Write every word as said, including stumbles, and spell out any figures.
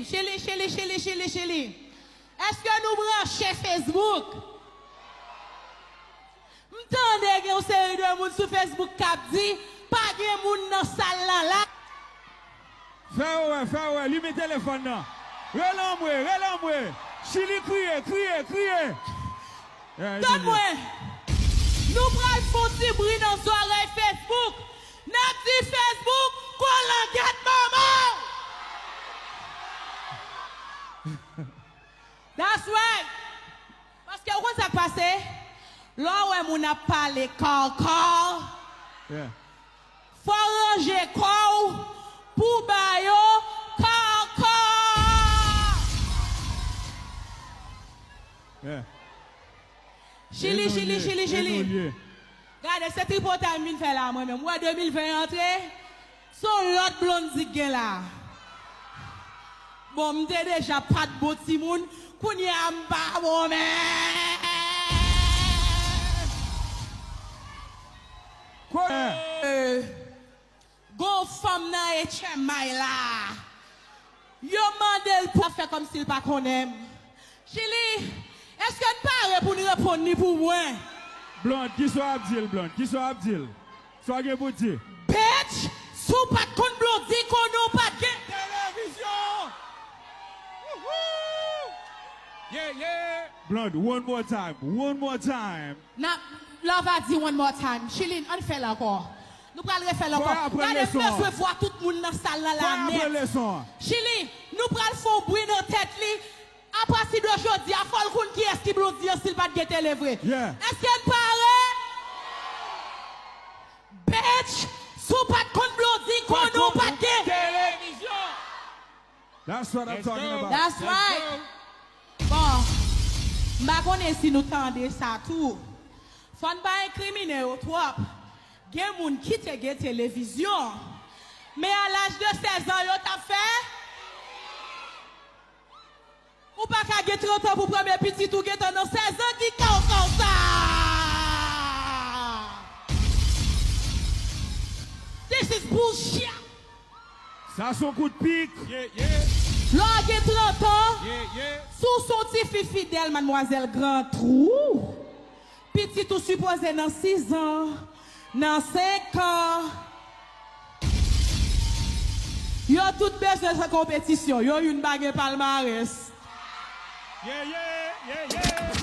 Chili, Chili, Chili, Chili, Chili. Èske nou branche Facebook? M tande gen yon seri de moun sou Facebook k ap di, pa gen moun nan sal la la. Fè yo wè, fè yo wè, limen telefòn nan. Rele anmwe, rele anmwe. Chili kriye, kriye, kriye. Tann mwen. Nou pral fè yon ti bri nan zòrèy Facebook. N ap di Facebook, kolangèt manman w. That's right. Paske ou konn sa k pase? Lè w wè moun ap pale kòkò, fò w ranje kò w pou w ba yo kòkò. Chili, Chili, Chili, Chili. Gade, se tripotay m vin fè la mwen menm. Ou wè de mil ven antre? Se yon lòt Blondy k gen la. Bon, m te deja pa t bon timoun, kounye a m pa bon menm. Gon fanm nan H M I la. Yo mande l pou ap fè kòmsi l pa konnen m. Chili, èske n pare pou n reponn li pou mwen? Blonde, kisa w ap di l, Blonde? Kisa w ap di l? Sa w gen pou di? Bitch, si w pa t konn Blondy, konnen w pa t gen televizyon. Wouhou! Yeah, yeah. Blonde, one more time, one more time. N ap, lè w va di one more time. Chili, ann fè l ankò. Nou pral refè l ankò. Gade, m bezwen vwa tout moun nan sal la la nèt. Chili, nou pral fè yon bri nan tèt li. Apati de jodi a, fò l konn kiyès ki Blondy an si l pa t gen tele vre. Èske n pare? Bitch, si w pa t konn Blondy, konnen w pa t gen televizyon. That's what I'm talking about. That's right. Bon, m pa konnen si nou tande sa tou. Fò n pa enkrimine yo twòp. Gen moun ki te gen televizyon, men a laj de sèz an yo t ap fè. Ou pa ka gen trant an pou premye pitit ou gentan nan sèz an, ki kawkaw sa? This is bullshit. Sa se yon kout pik. Lè w gen trant an, si w se yon tifi fidèl, madmwazèl Gran Twou, pitit ou sipoze nan sis an, nan senk an. Yo tout bezwen fè konpetisyon. Yo youn pa gen palmarès. Yeah, yeah, yeah, yeah.